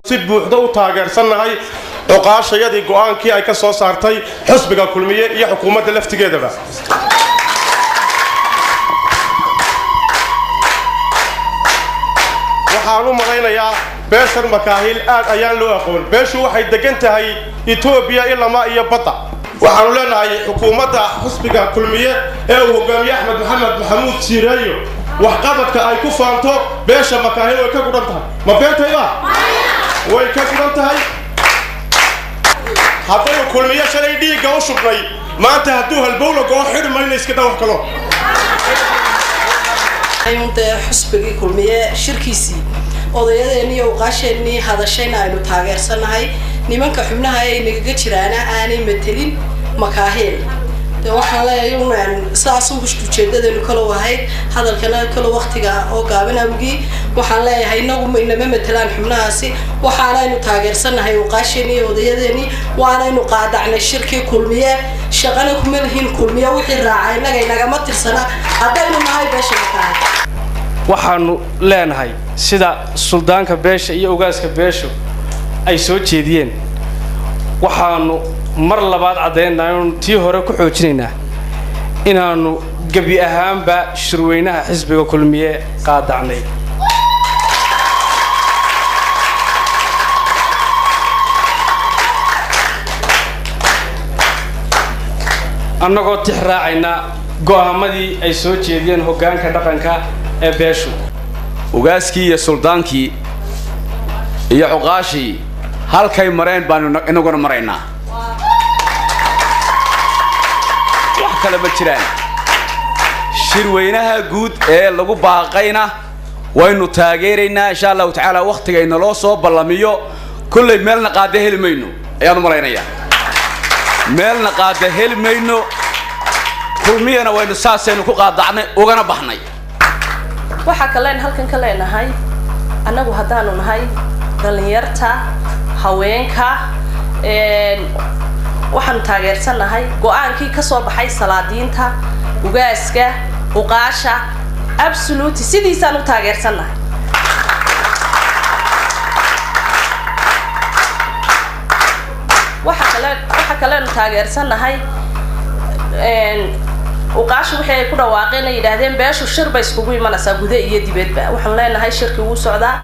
Si buuxda u taageersannahay cuqaashayadii go'aankii ay ka soo saartay xusbiga Kulmiye iyo xukuumadda laftigeedaba. Waxaan u malaynayaa beeshan Makaahil aad ayaan loo aqoon. Beeshu waxay degan tahay Etoobiya ilama iyo badda. Waxaanu leenahay xukuumadda xusbiga Kulmiye ee uu hogaamiye Axmed Maxamed Maxamuud Siireeyo, waxqabadka ay ku faanto beesha Makaahil way ka gudhan tahay. Ma beentayba? Way ka gudhan tahay. Haddaynu Kulmiye shalay dhiigga u shubnay, maanta hadduu halbowla goo xidhi mayno, iska daa wax kalo. Dee xusbigii Kulmiye shirkiisii, odayadeennii iyo uqaasheennii hadashayna aynu taageersannahay. Nimanka xubnaha ay nagaga jiraana aanay matelin Makaahil. De waxaan leeyahay sidaas ujeedadeenu kalow ahayd, hadalkana kalow waktiga oo gaaban awgii. Waxaan leeyahay inagu inama matelaan xubnahaasi, waxaanaynu taageersannahay uqaasheenii iyo odayadeenii, waanaynu qaadacnay shirkii Kulmiye. Shaqana kuma lihin Kulmiye, wixii raaca innaga inagama tirsana haddaynu nahay beesha Makaahil. Waxaanu leenahay, sida suldaanka beesha iyo ogaaska beeshu ay soo jeediyeen, waxaanu mar labaad caddaynaa inaanu tii hore ku xoojinaynaa inaannu gebi ahaanba shirweynaha xisbiga Kulmiye qaadacnay. Annagoo tix raacayna go'aamadii ay soo jeediyeen hoggaanka dhaqanka ee beeshu. Ugaaskii iyo suldaankii iyo cuqaashii halkay mareen baanu inaguna maraynaa, wax kale ma jiraan. Shirweynaha guud ee lagu baaqayna waynu taageeraynaa, insha Allahu tacaala. Wakhtiga inaloo soo ballamiyo kollay meelna qaada heli mayno ayaanu malaynayaa, meelna qaada heli mayno. Kulmiyana waynu saasaynu ku qaadacnay ugana baxnay. Waxaa kaleen halkan ka leenahay, annagu haddaanu nahay dhallinyarta, haweenka, waxaanu taageersannahay go'aankii ka soo baxay salaadiinta, ugaaska, uqaasha, absolutely sidiisaan u taageersannahay. Waxa kaleenu taageersannahay uqaashu wixii ay ku dhawaaqeen, ay yidhaahdeen beeshu shir bay iskugu imanaysaa gude iyo dibadba. Waxaanu leenahay shirkii wuu socdaa.